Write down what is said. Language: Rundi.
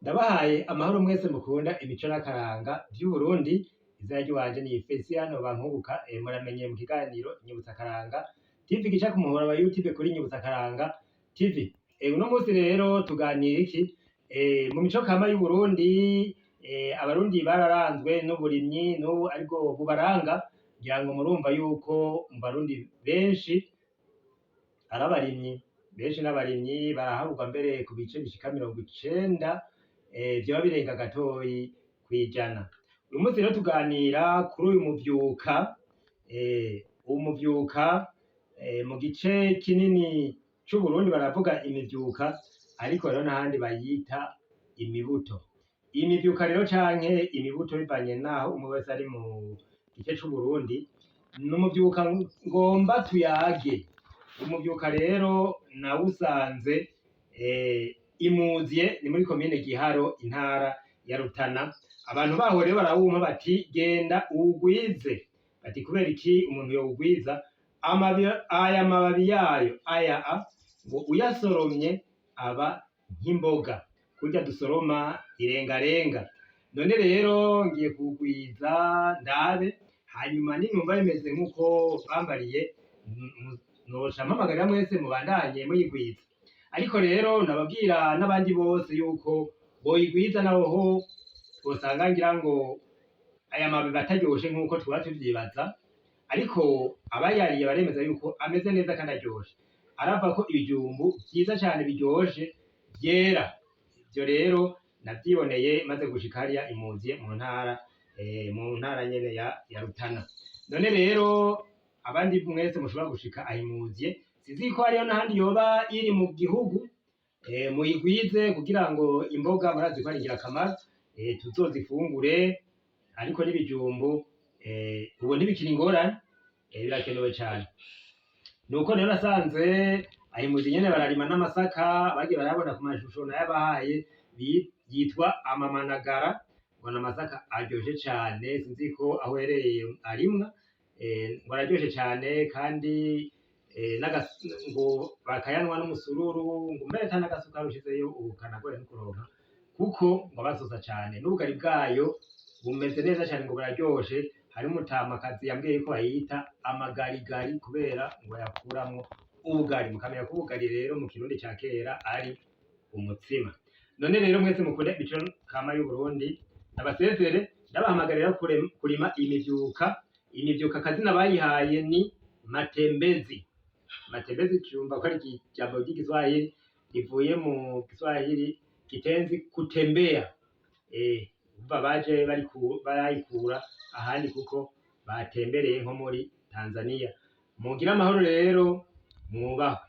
Ndabahaye amahoro mwese mukunda imico n'akaranga vy'Uburundi. Izina ry'iwanje ni Feliciano Bankunguka. Muramenye mu kiganiro Nyibutsa Akaranga TV gica ku muhora wa YouTube kuri Nyibutsa Akaranga TV. Uno munsi rero tuganira iki? Mu mico kama y'Uburundi, Abarundi bararanzwe n'uburimyi, n'ubu aribwo bubaranga. Ngira ngo murumva yuko mu Barundi benshi ari abarimyi, benshi n'abarimyi baraharurwa mbere ku bice bishika 90, vyoba birenga gatoyi kw'ijana. Uyu munsi rero tuganira kuri uyu muvyuka, umuvyuka mu gice kinini c'Uburundi baravuga imivyuka, ariko rero n'ahandi bayita imibuto. Imivyuka rero canke imibuto, bivanye naho umwe wese ari mu gice c'Uburundi, ni umuvyuka ngomba tuyage. Umuvyuka rero nawusanze Imuzye, ni muri komine Giharo, intara ya Rutana. Abantu baho rero barawumpa bati: "Genda uwugwize." Bati: "Kubera iki umuntu yowugwiza?" Aya mababi yayo aya a ngo uyasoromye aba nk'imboga, kurya dusoroma irengarenga. None rero ngiye kuwugwiza ndabe, hanyuma ninumva bimeze nk'uko bambariye, noca mpamagarira mwese mubandanye muyigwiza. Ariko rero nababwira n'abandi bose yuko boyigwiza, naho twosanga ngira ngo aya mababi ataryoshe nk'uko twaba tuvyibaza, ariko abayariye baremeza yuko ameze neza kandi aryoshe, aravako ibijumbu vyiza cane biryoshe vyera. Ivyo rero navyiboneye maze gushika hariya Imuzye mu ntara nyene ya Rutana. None rero abandi mwese mushobora gushika aho Imuzye, sinzi ko hariyo n'ahandi yoba iri mu gihugu, muyigwize kugira ngo imboga murazi ko ari ingirakamaro, tuzozifungure. Ariko n'ibijumbu ubu ntibikiri ingorane, birakenewe cane. Nuko rero nasanze aho Imuzye nyene bararima n'amasaka, bagiye barayabona ku mashusho nayabahaye, yitwa amamanagara, ngo ni amasaka aryoshe cane. Sinzi ko aho uherereye arimwa, ngo araryoshe cane kandi ngo bakayanwa n'umusururu, ngo mbere ata n'agasukari ushizeyo, ubu kanagoye no kuronka kuko ngo abasosa cane. N'ubugari bwayo bumeze neza cane, ngo buraryoshe. Hari umutamakazi yambwiye ko bayita amagarigari kubera ngo bayakuramwo ubugari. Mukamenya ko ubugari rero mu Kirundi ca kera ari umutsima. None rero mwese mukunde imico kama y'Uburundi, ndabasezere ndabahamagarira kurima imivyuka. Imivyuka akazina bayihaye ni matembezi. Matembezi cumva ko ari ijambo ry'Igiswahili rivuye mu Kiswahili kitenzi kutembea. Umva baje barayikura ahandi kuko batembereye nko muri Tanzania. Mugire amahoro rero, mwubahwe.